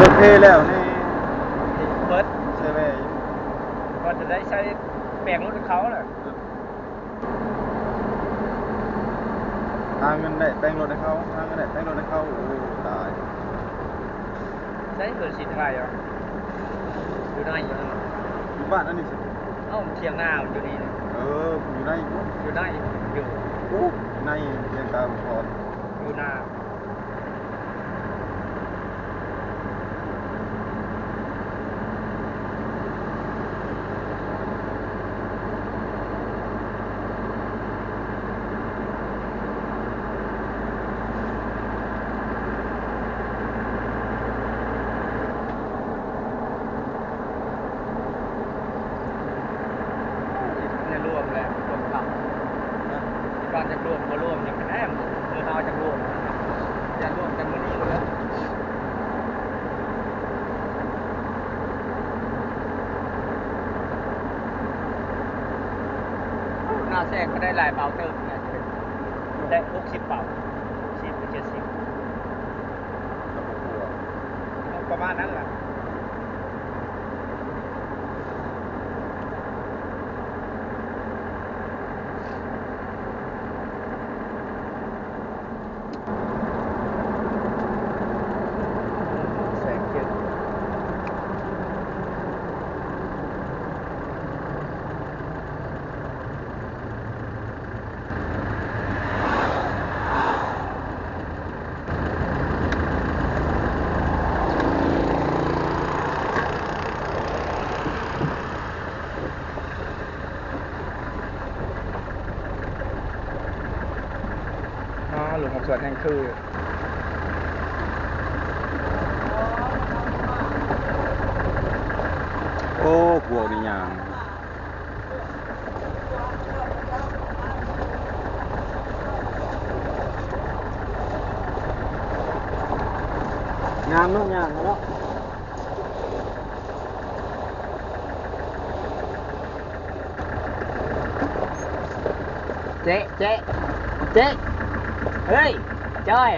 ໂອເຄແລ້ວນີ້ ເບິດ ໃຊ້ແວ່ຢູ່ ວ່າຈະໄດ້ໃຊ້ແປງລົດໃຫ້ເຂົາແຫຼະ. ຫາເງິນໄດ້ແປງລົດໃຫ້ເຂົາ ຫາເງິນໄດ້ແປງລົດໃຫ້ເຂົາ. ໂອ້ ຕາຍ. ໃຊ້ເພິ່ນຊິຖ່າຍເອົາ ຢູ່ໃນ ຢູ່ໃນ ຢູ່ບ້ານອັນນີ້ຊິ. ເອົ້າ ຖຽງນາມັນຢູ່ນີ້. ເອີ ຢູ່ໃນ ຢູ່ໃນ ຢູ່ ໂອ້ ໃນຖຽງກາບໍ່ພໍ ຢູ່ນາ. ແນວລວມແຫຼະ ລວມເຂົ້າ ນະ ທີ່ບ້ານຈະລວມບໍ່ລວມຫຍັງກະແນ່ ມື້ເຮົາຈະລວມ ຢ່າລວມແຕ່ມື້ນີ້ເລີຍ. ໜ້າແຊງກະໄດ້ຫຼາຍເບົາເຕີບນະ ໄດ້ຫົກສິບເບົາ ຫົກສິບ ເຈັດສິບ ປະມານນັ້ນລະ. ອາ ລົງມາສວນແຫ່ງຄື ໂອ້ ພວກນີ້ຍ່າງ ຍ່າງເນາະ ຍ່າງເນາະ. ເຈ ເຈ ເຈ ເຮີ້ຍ ຈ້ອຍ.